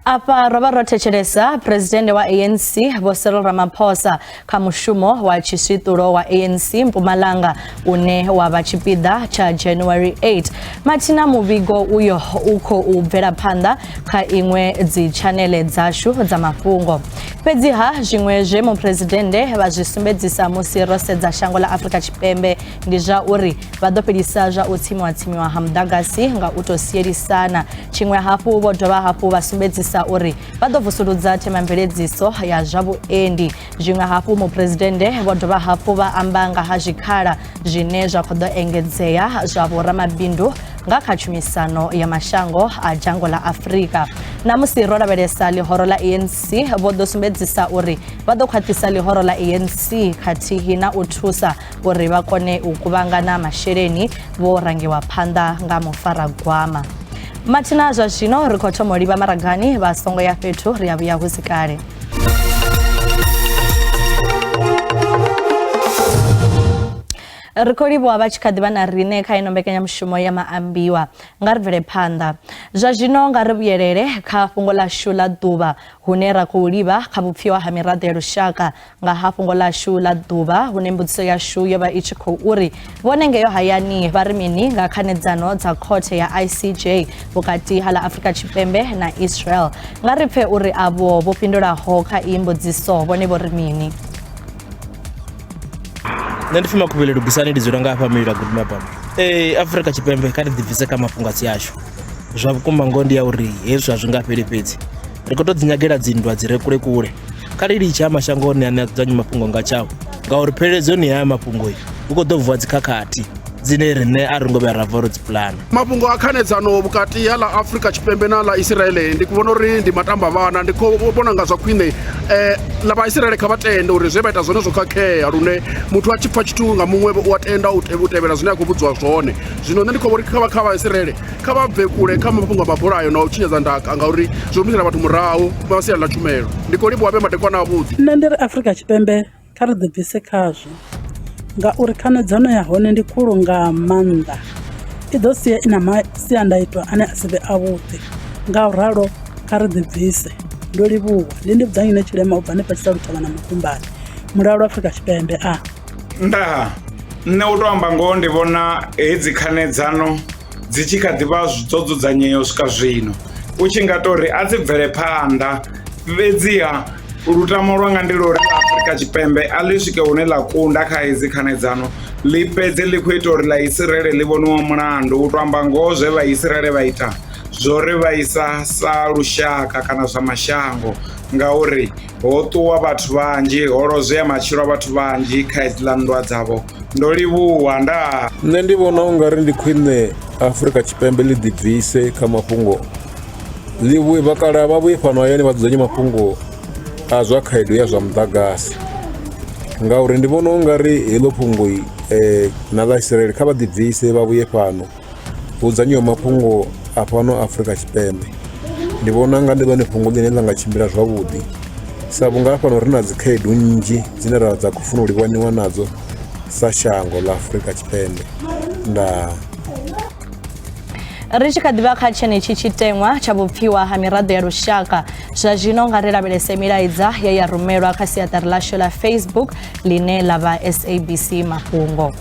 Apa ro vha ro thetshelesa presidente wa ANC Vho Cyril Ramaphosa kha mushumo wa tshiswiṱulo wa ANC Mpumalanga une wa vha tshipiḓa tsha January 8. Mathina muvhigo uyo u khou bvela phanḓa kha iṅwe dzi tshanele dzashu dza mafhungo. Fhedziha zwiṅwe zwe muphuresidennde vha zwi sumbedzisa musi ro sedza shango ḽa Afrika Tshipembe ndi zwa uri vha ḓo fhelisa zwa u tsimiwa ha muḓagasi nga u tou sielisana. Tshiṅwe hafhu vho dovha hafhu vha sumbedzisa uri vha ḓo vusuludza themamveledziso ya zwa vhuendi. Zwiṅwe hafhu muphuresidennde vho dovha hafhu vha amba nga ha zwikhala zwine zwa khou ḓo engedzea zwa vhoramabindu nga kha tshumisano ya mashango a dzhango ḽa Afrika. Na musi ro lavhelesa ḽihoro ḽa ANC vho ḓo sumbedzisa uri vha ḓo khwaṱhisa ḽihoro ḽa ANC khathihi na u thusa uri vha kone u kuvhangana masheleni vho rangiwa phanḓa nga mufaragwama. Mathina zwa zwino ri khou thoma u livha maragani vha songo ya fhethu ri a vhuya hu si kale. Ri khou livhuwa vha tshi kha ḓi vha na riṋe kha ino mbekanyamushumo ya maambiwa. Nga ri bvele phanḓa. Zwa zwino nga ri vhuyelele kha fhungo ḽashu ḽa ḓuvha hune ra khou livha kha vhupfiwa ha miraḓo ya lushaka nga ha fhungo ḽashu ḽa ḓuvha hune mbudziso yashu yo vha i tshi khou uri vhone ngeyo hayani vha ri mini nga khanedzano dza khothe ya ICJ vhukati ha ḽa Afrika Tshipembe na Israel. Nga ri pfe uri avho vho fhindulaho kha iyi mbudziso vhone vho ri mini. Nṋe ndi pfi Makhuvhele Lugisani ndi dzula nga hafha Milila Gudumabama. Ee Afrika Tshipembe kha ri ḓibvise kha mafhungo a si ashu. Zwa vhukuma ngoho ndi ya uri hezwi a zwi nga fheli fhedzi. Ri khou tou ḓinyagela dzinndwa dzi re kule kule. Kha ri litshe haya mashango one ane a dzudzanya mafhungo nga tshao ngauri pheleledzoni ya haya mafhungo hu khou ḓo vuwa dzikhakhathi dzine riṋe a ri ngo vhuya ra bva ro dzi pulana. Mafhungo a khanedzano vhukati ha ḽa Afrika Tshipembe na ḽa Isiraele ndi vhona uri ndi matamba vhana ndi khou vhona nga zwa khwine ḽa Vhaisiraele kha vha tende uri zwe vha ita zwone zwo khakhea lune muthu a tshi pfha tshithu nga muṅwe u a tenda u tevhela zwine a khou vhudziwa zwone. Zwino nṋe ndi khou vhona uri kha kha Vhaisiraele kha vha bve kule kha mafhungo a mabulayo na u tshinyadza ndaka ngauri zwi humisela vhathu murahu vha sia ḽa tshumelo. Ndi khou livhuwa vhe madekwana avhuḓi. Nṋe ndi ri Afrika Tshipembe Kha ri ḓibvise khazwo ngauri khanedzano ya hone ndi khulu nga maanḓa, i ḓo sia i na masiandaitwa ane a si vhe avhuḓi. Ngauralo kha ri ḓibvise. Ndo livhuwa. Ndi Ndivhudzannyi Netshilema u bva hanefha Tshisalu Thavhani Mukumbani. Mulalo Afrika Tshipembe. A. Ndaa. Nṋe u tou amba ngoho ndi vhona hedzi khanedzano dzi tshi kha ḓi vha dzo dzudzanyea u swika zwino u tshi nga tori a dzi bvele phanḓa fhedziha lutamo lwanga ndi lwa uri ḽa Afrika Tshipembe a ḽi swike hune ḽa kunda kha hedzi khanedzano ḽi fhedze ḽi khou ita uri ḽa Isiraele ḽi vhoniwe mulandu u to amba ngoho zwe vha Isiraele vha ita zwo ri vhaisa sa lushaka kana zwa mashango ngauri ho ṱuwa vhathu vhanzhi ho lozwea matshilo a vhathu vhanzhi kha hedziḽa nndwa dzavho ndo livhuwa ndaa. Nṋe ndi vhona u nga ri ndi khwine Afrika Tshipembe ḽi ḓibvise kha mafhungo ḽi vhuye vhakalaha vha vhuye fhano hayani vha dzudzanye mafhungo a zwa khaedu ya zwa muḓagasi ngauri ndi vhona u nga ri heḽo fhungo na ḽa Israel kha vha ḓibvise vha vhuye fhano hu dzudzanyiwe mafhungo a fhano Afrika Tshipembe. Ndi vhona unga ndi ḽone fhungo ḽine ḽa nga tshimbila zwavhuḓi sa vhunga hafhano ri na dzi khaedu nnzhi dzine ra dza khou funa u livhaniwa nadzo sa shango ḽa Afrika Tshipembe ndaa. Ri tshi kha ḓi vha kha tshenetshi tshiteṅwa tsha vhupfiwa ha miraḓo ya lushaka zwa zwino nga ri lavhelese milaedza ye ya rumelwa kha siaṱari ḽashu ḽa Facebook ḽine ḽa vha SABC Mafhungo.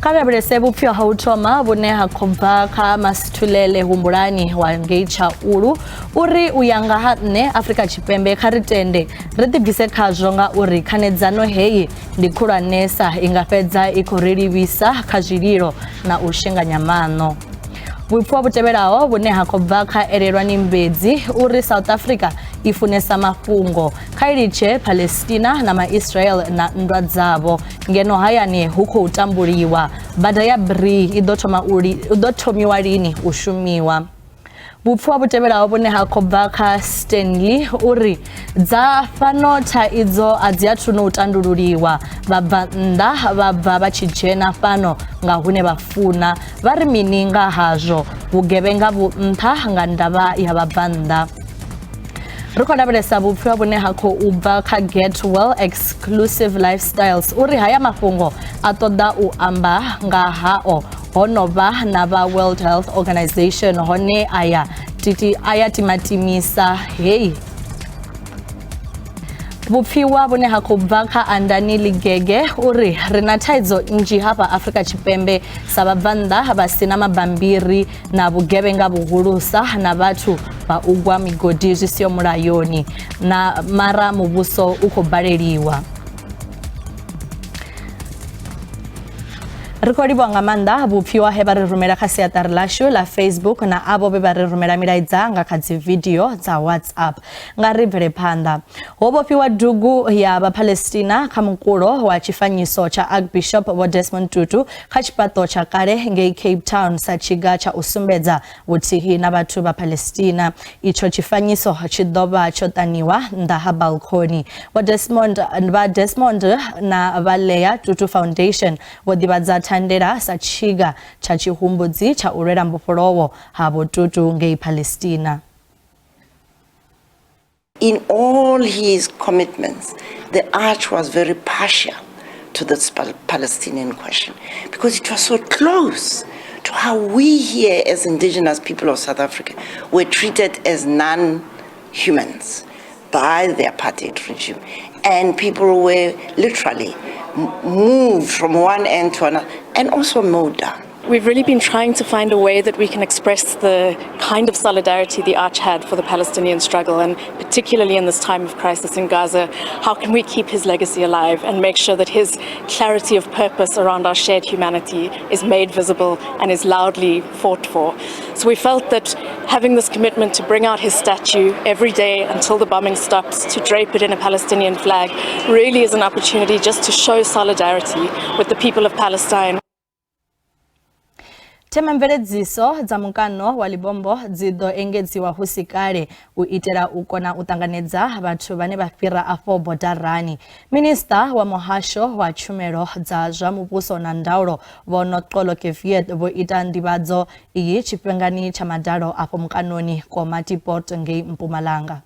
Kha lavhelese vhupfiwa ha u thoma vhune ha khou bva kha Masithulele Humbulani wa ngei Tshaulu uri u ya nga ha nṋe Afrika Tshipembe kha ri tende ri ḓibvise khazwo ngauri khanedzano heyi ndi khulwanesa i nga fhedza i khou ri livhisa kha zwililo na u shenganya maṋo. Vhupfiwa vhu tevhelaho vhune ha khou bva kha Elelwani Mbedzi uri South Africa i funesa mafhungo kha i litshe Palestina na ma-Israel na nndwa dzavho ngeno hayani hu khou tambuliwa. Bada ya Bree i ḓo thoma u ḓo thomiwa lini u shumiwa? Vhupfiwa vhu tevhelaho vhune ha khou bva kha Stanley uri dza fhano thaidzo a dzi athu no u tandululiwa vha bva nnḓa vha bva vha tshi dzhena fhano nga hune vha funa vha ri mini nga hazwo vhugevhenga vhu nṱha nga ndavha ya vhabvannḓa. Ri khou lavhelesa vhupfiwa vhune ha khou bva kha Get Well Exclusive Lifestyles uri haya mafhungo a ṱoḓa u amba nga hao ho no vha na vha World Health Organization hone aya titi aya timatimisa heyi vhupfiwa vhune ha khou bva kha Andani Ligege uri ri na thaidzo nnzhi hafha Afrika Tshipembe sa vhabvannḓa vha si na mabambiri na vhugevhenga vhuhulusa na vhathu vha u gwa migodi zwi siho mulayoni na mara muvhuso u khou baleliwa. Ri khou livhuwa nga maanḓa vhupfiwa he vha ri rumela kha siaṱari ḽashu ḽa Facebook na avho vhe vha ri rumela milaedza nga kha dzividio dza WhatsApp. Nga ri bvele phanḓa. Ho vhofhiwa dugu ya Vhaphalestina kha mukulo wa tshifanyiso tsha Archbishop Vho Desmond Tutu kha tshifhaṱo tsha kale ngei Cape Town sa tshiga tsha u sumbedza vhuthihi na vhathu vha Palestina. Itsho tshifanyiso tshi ḓo vha tsho ṱaniwa nnḓa ha balcony. Vho Desmond, vha Desmond na vha Leah Tutu Foundation vho ḓivhadza thandela sa tshiga tsha tshihumbudzi tsha u lwela mbofholowo ha Vho Tutu ngei Palestina. In all his commitments, the arch was very partial to this Palestinian question because it was so close to how we here as indigenous people of South Africa were treated as non-humans by the apartheid regime. And people were literally moved from one end to another and also mowed down. We've really been trying to find a way that we can express the kind of solidarity the Arch had for the Palestinian struggle, and particularly in this time of crisis in Gaza, how can we keep his legacy alive and make sure that his clarity of purpose around our shared humanity is made visible and is loudly fought for? So we felt that having this commitment to bring out his statue every day until the bombing stops, to drape it in a Palestinian flag, really is an opportunity just to show solidarity with the people of Palestine. Themamveledziso dza mukano wa Libombo dzi ḓo engedziwa hu si kale u itela u kona u ṱanganedza vhathu vhane vha fhira afho bodarani. Minista wa muhasho wa tshumelo dza zwa muvhuso na ndaulo Vho Noxolo Kiviet vho ita nḓivhadzo iyi tshifhingani tsha madalo afho mukanoni Komatipoort ngei Mpumalanga.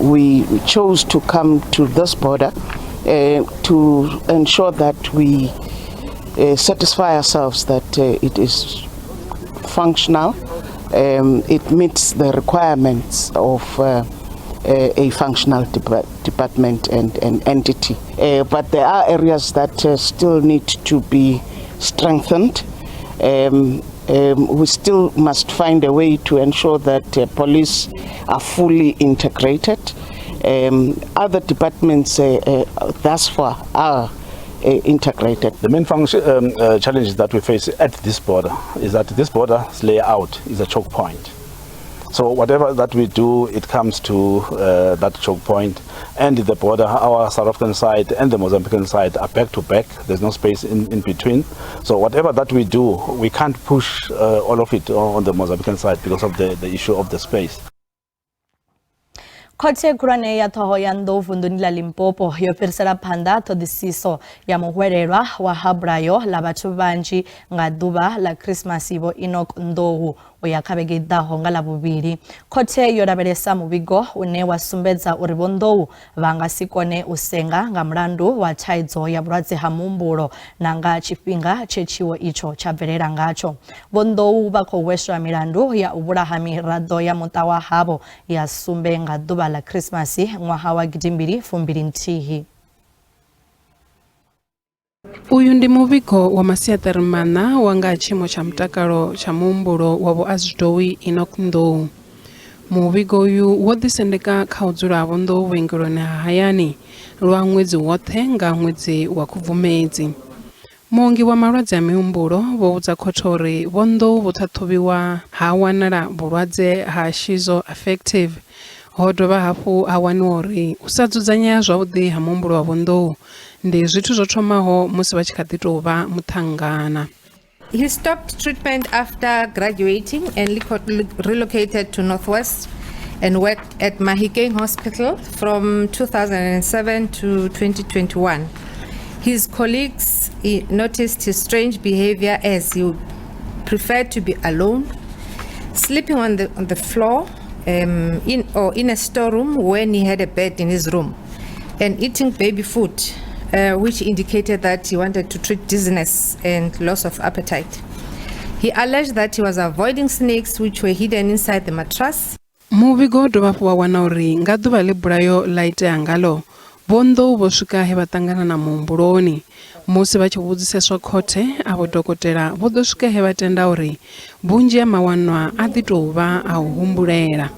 We chose to come to this border to ensure that we satisfy ourselves that it is functional, it meets the requirements of a functional department and entity. But there are areas that still need to be strengthened. We still must find a way to ensure that police are fully integrated. Other departments thus far are integrated. The main challenge that we face at this border is that this border's layout is a choke point. So whatever that we do, it comes to that choke point, and the border, our South African side and the Mozambican side are back to back. There's no space in between. So whatever that we do, we can't push all of it on the Mozambican side because of the issue of the space. Khothe khulwane ya Thohoyandou vunḓuni ḽa Limpopo yo fhirisela phanḓa ṱhoḓisiso ya muhwelelwa wa ha bulayo ḽa vhathu vhanzhi nga ḓuvha ḽa Khrisimasi Vho Enoch Ndou u ya kha vhege i ḓaho nga Ḽavhuvhili. Khothe yo lavhelesa muvhigo une wa sumbedza uri Vho Ndou vha nga si kone u senga nga mulandu wa thaidzo ya vhulwadze ha muhumbulo na nga tshifhinga tshe tshiwo itsho tsha bvelela ngatsho. Vho Ndou vha khou hweswa milandu ya u vhulaha miraḓo ya muṱa wa havho ya sumbe nga ḓuvha ḽa Khrisimasi ṅwaha wa 2021. Uyu ndi muvhigo wa masiaṱari maṋa wa nga ha tshiimo tsha mutakalo tsha muhumbulo wa Vho Azwidowi Enoch Ndou. Muvhigo uyu wo ḓisendeka kha u dzula ha Vho Ndou vhuongeloni ha hayani lwa ṅwedzi woṱhe nga ṅwedzi wa Khubvumedzi. Muongi wa malwadze a mihumbulo vho vhudza khothe uri Vho Ndou vho ṱhaṱhuvhiwa ha wanala vhulwadze ha schizoaffective. Ho dovha hafhu ha waniwa uri u sa dzudzanyea zwavhuḓi ha muhumbulo wa Vho Ndou ndi zwithu zwo thomaho musi vha tshi kha ḓi tou vha muṱhannggana. He stopped treatment after graduating and relocated to Northwest and worked at Mahikeng Hospital from 2007 to 2021. His colleagues noticed his strange behavior as he preferred to be alone, sleeping on the floor in a storeroom when he had a bed in his room, and eating baby food, which indicated that he wanted to treat dizziness and loss of appetite. He alleged that he was avoiding snakes which were hidden inside the mattress. Muvhigo wo dovha hafhu wa wana uri nga ḓuvha ḽe bulayo ḽa itea ngalo, Vho Ndou vho swika he vha ṱangana na muhumbuloni. Musi vha tshi vhudziseswa khothe, avho dokotela vho ḓo swika he vha tenda uri vhunzhi ha mawanwa a ḓi tou vha a u humbulela.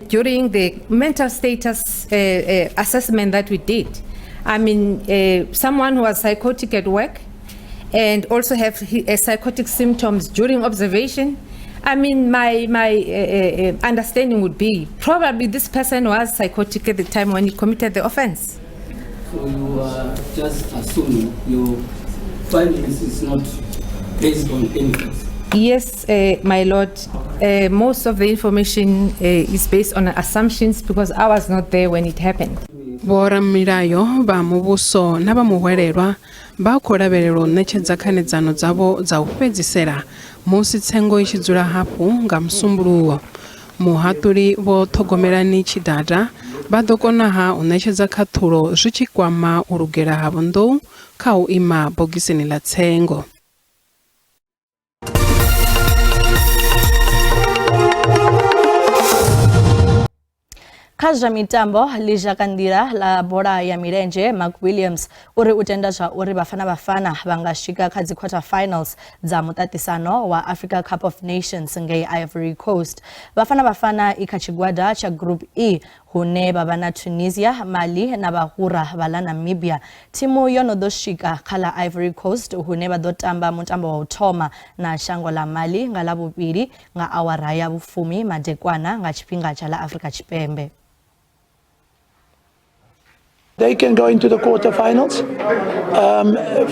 During the mental status assessment that we did, I mean, someone who was psychotic at work and also have psychotic symptoms during observation, I mean, my understanding would be probably this person was psychotic at the time when he committed the offense. So you are just assuming your findings is not based on any facts. Yes, my lord. Most of the information is based on assumptions because I was not there when it happened. Vhoramilayo vha muvhuso na vha muhwelelwa vha khou lavhelelwa u ṋetshedza khanedzano dzavho dza u fhedzisela musi tsengo i tshi dzula hafhu nga Musumbuluwo. Muhaṱuli Vho Ṱhogomelani Tshidada Vha ḓo kona-ha u ṋetshedza khaṱhulo zwi tshi kwama u lugela ha Vho Ndou kha u ima bogisini ḽa tsengo. Kha zwa mitambo, ḽizhakanḓila ḽa bola ya milenzhe Mark Williams uri u tenda zwa uri Bafana Bafana vha nga swika kha dzi quarter finals dza muṱaṱisano wa Africa Cup of Nations ngei Ivory Coast. Bafana Bafana i kha tshigwada tsha Group E hune vha vha na Tunisia, Mali na vhahura vha ḽa Namibia. Thimu yo no ḓo swika kha ḽa Ivory Coast hune vha ḓo tamba mutambo wa u thoma na shango ḽa Mali nga Ḽavhuvhili nga awara ya vhufumi madekwana nga tshifhinga tsha ḽa Afrika Tshipembe. They can go into the quarterfinals.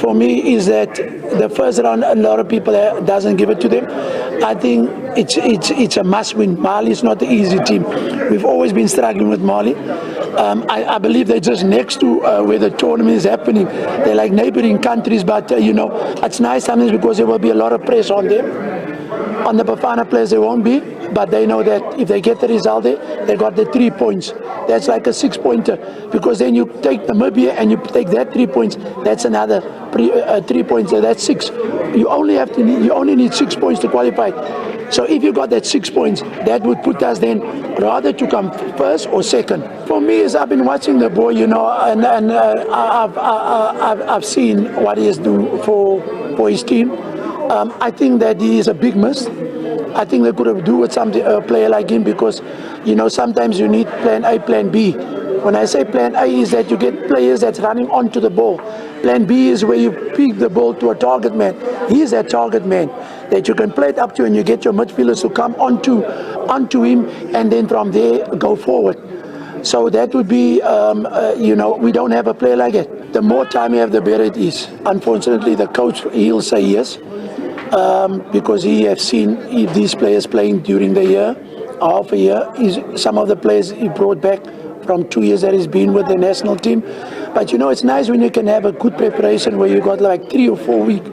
For me, is that the first round, a lot of people doesn't give it to them. I think it's it's it's a must-win. Mali is not the easy team. We've always been struggling with Mali. I, I believe they're just next to where the tournament is happening. They're like neighboring countries, but you know, it's nice sometimes because there will be a lot of pressure on them. On the Bafana players, there won't be, but they know that if they get the result there, they got the three points. That's like a six-pointer, because then you take Namibia and you take that 3 points. That's another 3 points. So that's six. You only have to need, you only need 6 points to qualify. So if you got that 6 points, that would put us then rather to come first or second. For me, is I've been watching the boy, and I've seen what he has done for his team. I think that he is a big miss. I think they could have do with some a player like him because, sometimes you need plan A, plan B. When I say plan A is that you get players that's running onto the ball. Plan B is where you pick the ball to a target man. He's that target man that you can play it up to and you get your midfielders to come onto him and then from there go forward. So that would be, we don't have a player like it. The more time you have, the better it is. Unfortunately, the coach, he'll say yes, because he has seen if these players playing during the year, half a year, is some of the players he brought back from 2 years that he's been with the national team. But it's nice when you can have a good preparation where you got like 3 or 4 weeks.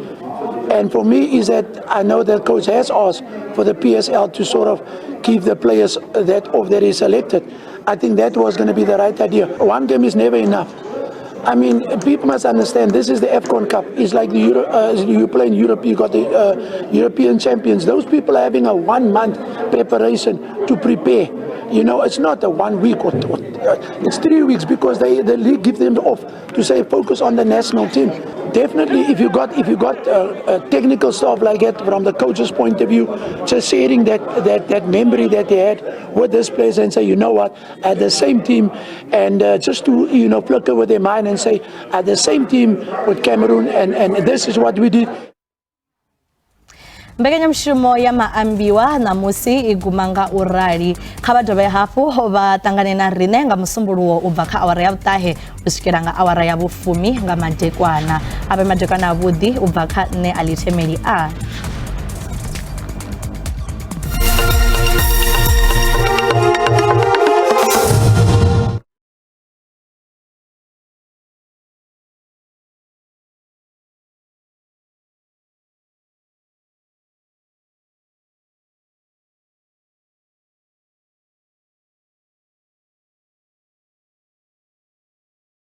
And for me, is that I know that coach has asked for the PSL to sort of give the players that off that is selected. I think that was going to be the right idea. One game is never enough. I mean, people must understand this is the AFCON Cup. It's like the Euro, you play in Europe, you got the European champions. Those people are having a one month preparation to prepare. It's not a one week or it's 3 weeks because the league give them off to say focus on the national team. Definitely, if you got technical stuff like that from the coach's point of view, just sharing that memory that they had with this players and say, you know what, at the same team, and just to flicker with their mind and say, at the same team with Cameroon, and this is what we did. Mbekanyamushumo ya maambiwa ṋamusi i guma nga u rali. Kha vha dovhe hafhu vha ṱangane na riṋe nga musumbuluwo u bva kha awara ya vhuṱahe u swikela nga awara ya vhufumi nga madekwana. Avhe madekwana avhuḓi u bva kha nṋe Alithemeli a.